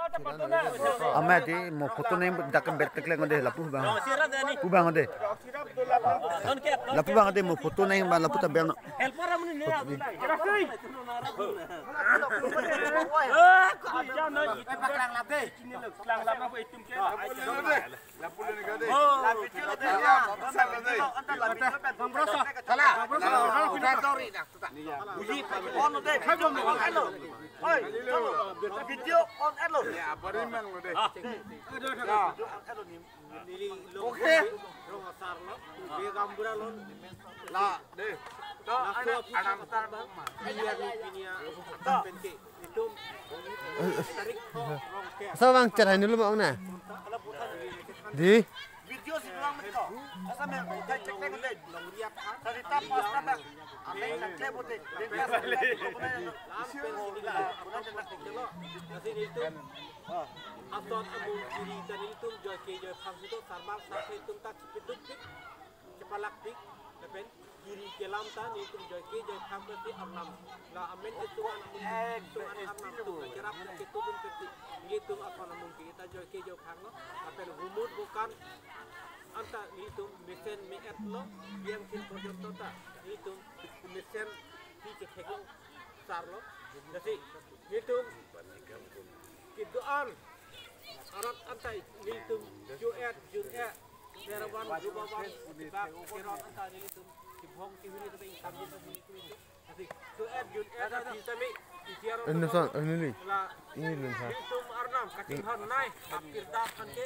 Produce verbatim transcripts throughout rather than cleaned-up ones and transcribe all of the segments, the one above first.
Amei ati mo photo nangji dak ber tekleng ode lapu bang. Pu bang ode. Lapu bang ode mo photo nangji bang lapu ta ber no. Video on elo. Okay. La, deh. To, anak, anak. Sa bang cerai dulu mau na. Di. Video si doang betul. Asa me, udah cek lagi deh. Cerita pas kan, dah. Apa yang cek bote? Dia biasa. Ason amung kiri ta nelitum joike joiphang sita sarbang sar nelitum ta chipiduk tik, chipalak tik, lapen kiri kelam ta nelitum joike joiphang peti arnam. La amen ketungan amung ketungan arnam tu kacherap ketudun peti. Nelitum ason amung kiri ta joike joiphang lo, lapen humut bukan anta nelitum mesen me-et lo, yang kin porjonto ta nelitum mesen di chethek lo. Sar lo. Lasi nelitum kedo-an arat anta nelitum ju-et, jun-et, serawan, rubawan, bak, kerot anta nelitum kibong kihuri tapi ingkam nelitum nelitum. Lasi ju-et, jun-et, ati sami isiaro. Ini son, ini li. La, ini li, ha. Nelitum arnam kachinghon nai, apir da kan ke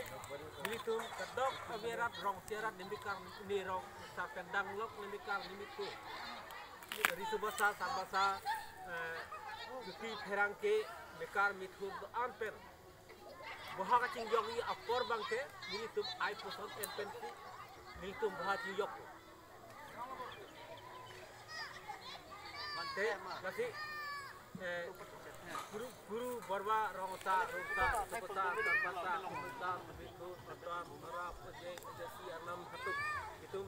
nelitum kedok avirat rong siarat nembikar ni rong sarpendang lok nembikar ni mitu. Riso basa, sarbasa, eh, chuti pherangke, mekar mithur do-an pen. Boha kachingjokji apor bangke, nelitum ai puson en pensi, nelitum boha chingjok. Te, lasi, eh, guru, guru, borba, rongsa, rongsa, sopasa, sarbasa, sopasa, sopasa, sopasa, sopasa, sopasa, arnam hatuk, itum,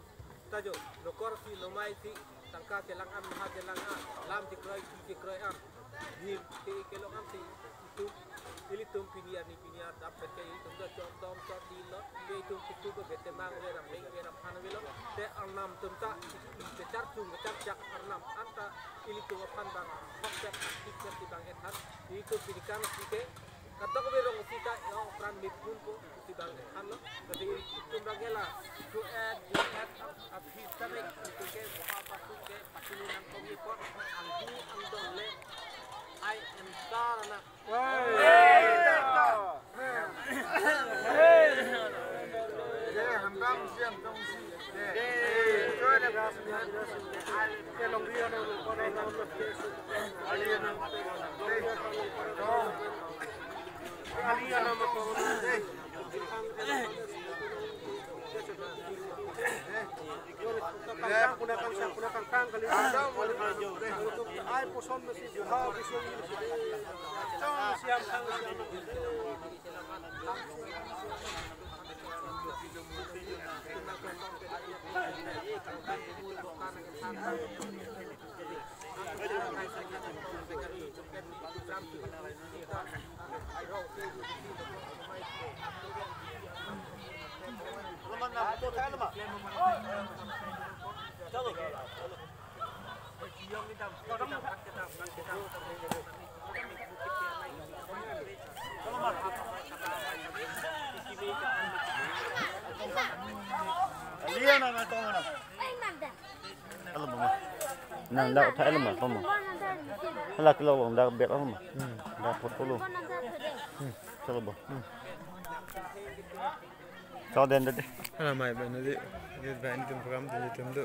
tajo, lokor si, lomai si, tangka chelang an, maha chelang an, lam chekroi, si chekroi an. Him te kelong an si, itum, ilitum pini arni pini ar dap peke ilitum ta chot dom chot di lo, ke itum kitu ko bete mang ve ram meng ve ram phan ve lo, te arnam tum ta, itum kechar chung kechar jak arnam anta, ilitum aphan bang, hok jak aktif si bang ethan, ilitum pini kan si ke, katok ve rong si ta, yo pran mit pun ko, si bang ethan lo, tapi itum bang ela, ju-et, ju-et, ap-, aphi ta ve, itum ke, boha pasu ke, Sini nang komi pot, angdi angdong le, ai entar anak. Liya na na tong na. Alo mama. Nang dak uthai alo ma, mama. Hala kilo bang dak ber alo ma. Hmm. Dak photo lo. Hmm. Chalo bo. Hmm. Chalo den de. Hala mai ben de. Ye ben tum program de tum do.